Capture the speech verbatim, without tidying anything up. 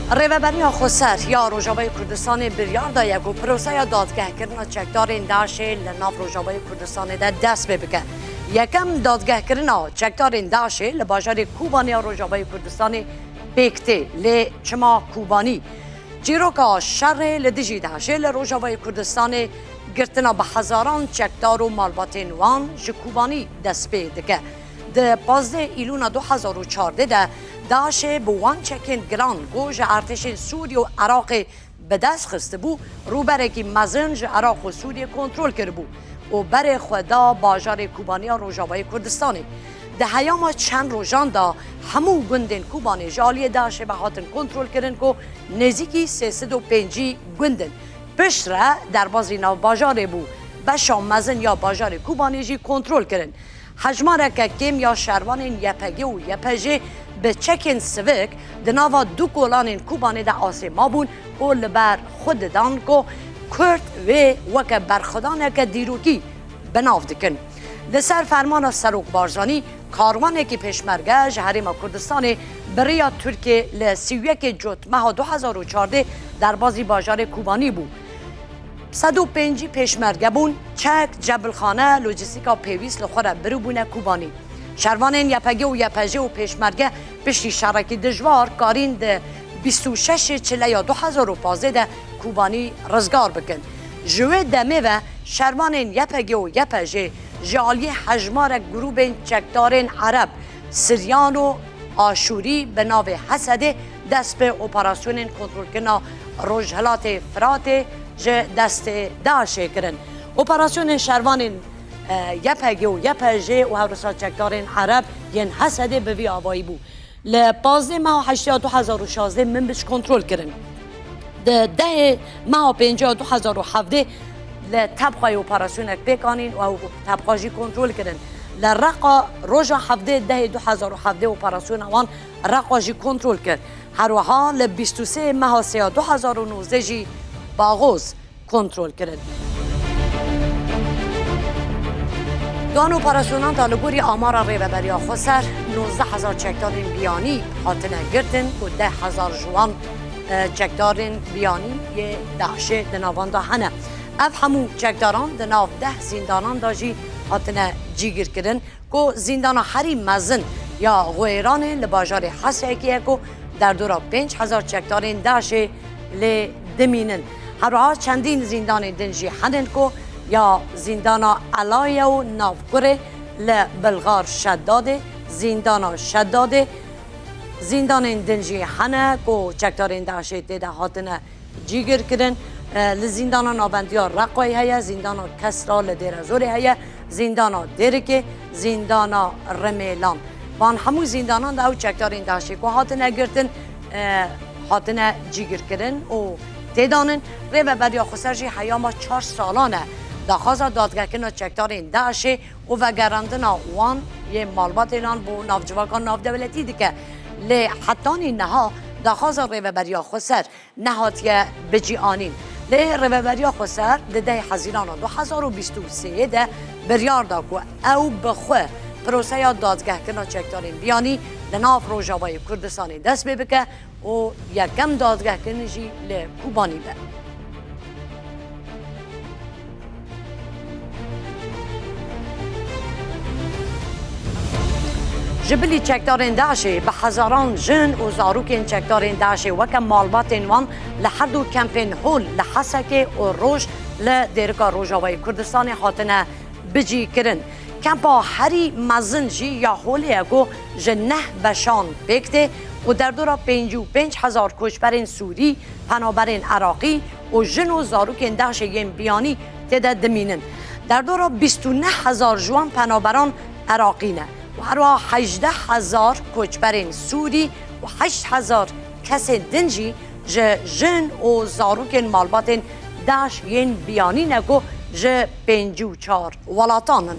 Rêveberiya Xweser ya Rojavayê Kurdistanê biryar daye ku proseya dadgehkirina çekdarên DAIŞ'ê li nav Rojavayê Kurdistanê de dest pê bike. Yekem dadgehkirina çekdarên DAIŞ'ê li bajarê Kobanê ya Rojavayê Kurdistanê pêk tê. Lê çima Kobanî? Çîroka şerê li dijî DAIŞ'ê li Rojavayê Kurdistanê girtina bi hezaran çekdar û malbatên wan ji Kobanî dest pê dike. Di pazdeh Îlûna du hezar û çardeh de DAIŞ'ê bi wan çekên giran ku ji artêşên Sûriyê û Iraqê bi dest xistibû, rûberekî mezin ji Iraq û Sûriyê kontrol kiribû û berê xwe da bajarê Kobanî ya Rojavayê Kurdistanê. Di heyama çend rojan de hemû gundên Kobanê ji aliyê DAIŞ'ê ve hatin kontrolkirin ku nêzîkî sê sed û pêncî gund in. Piştre derbazî navbajarê bû. Beşa mezin ya bajarê Kobanê jî kontrol kirin. Hejmareke kêm ya şervanên Y P G û Y P J bi çekên sivik di nava du kolanên Kobanê de asê mabûn û li ber xwe didan ku Kurd wê weke berxwedaneke dîrokî bi nav dikin. Li ser fermana Serok Barzanî, karwanekî pêşmerge ji Herêma Kurdistanê bi rêya Tirkiyê li sî û yekê Cotmeha du hezar û çardeh derbazî bajarê Kobanî bû. Sed û pêncî pêşmerge bûn, çek, cebilxane, lojîstîka pêwîst li xwe re biribûne Kobanî. Şervanên Y P G û Y P J û pêşmerge piştî şerekî dijwar karîn di bîst û şeşê Çileya du hezar û pazdeh de Kobanî rizgar bikin. Ji wê demê ve şervanên Y P G û Y P J ji aliyê hejmarek grûbên çekdarên Ereb, Siryan û Aşûrî bi navê Hesedê dest bi operasyonên kontrolkirina Rojhilatê Firatê ji destê DAIŞ'ê kirin. Operasyonên şervanên, e, Y P G û Y P J û hewrisa çekdarên Ereb yên Hesedê bi vî avayî bû. Li pazdeh meha heştê ya du hezar û şazdeh Minbic kontrol kirin. Di dehê meha pêncê ya du hezar û hevdeh li Tebxayê operasyonek pêk anîn û ew Tebxa jî kontrol kirin. Li Reqa roja hevdeh dehê du hezar û hevdeh operasyona wan Reqa jî kontrol kir. Her wiha li bîst û sê meha sê ya du hezar û nozdeh jî Baxoz kontrol kirin. Di wan operasyonan de li gorî amara Rêveberiya Xweser nozdeh hezar çekdarên biyanî hatine girtin û deh hezar ji wan, e, çekdarên biyanî yê DAIŞ'ê di navan de hene. Ev hemû çekdaran di nav deh zîndanan de jî hatine cîgirkirin. Ku zîndana herî mezin ya Xwêranê li bajarê Hesekê ye ku derdora pênc hezar çekdarên DAIŞ'ê lê dimînin. Her wiha çendîn zîndanên din jî henin ku ya zîndana Elaye û Navkurê li Bilxar Şedadê, zîndana Şedadê, zîndanên din jî hene ku çekdarên DAIŞ'ê tê de hatine cîgir kirin. E, li zîndana navendiya Reqayê heye, zîndana Kesra li Dêrezorê heye, zîndana Dêrikê, zîndana Rimêlan. Van hemû zîndanan de ew çekdarên DAIŞ'ê ku hatine girtin, e, hatine cîgir kirin û têdanin. Rêveberiya Xweser jî heyama çar salan e daxwaza dadgehkirina çekdarên DAIŞ'ê û vegerandina wan yê malbatênan bo navcivaka navdewletî dike. Lê hetanî niha daxwaza Rêveberiya Xweser nehatiye bicîanîn. Lê Rêveberiya Xweser di dehê Hezîrana du hezar û bîst û sê de biryar da ku ew bi xwe proseya dadgehkirina çekdarên biyanî li nav Rojavayê Kurdistanê dest pê bike û yekem dadgehkirin jî li Kobanî be. Ji bilî çekdarên DAIŞ'ê bi hezaran jin û zarokên çekdarên DAIŞ'ê weke malbatên wan li her du kempên hol li Hesekê û Roj li Dêrika Rojavayê Kurdistanê hatine bicî kirin. Kempa herî mezin jî ya holê ye ku ji neh beşan pêk tê û derdora pêncî û pênc hezar koçberên Sûrî, penaberên Iraqî û jin û zarokên DAIŞ'ê yên biyanî tê de dimînin. Derdora bîst û neh hezar ji wan penaberan Iraqî ne û herwiha hejdeh hezar koçberên Sûrî û heşt hezar kesên din jî ji jin û zarokên malbatên DAIŞ yên biyanî ne ku ji pêncî û çar welatan in.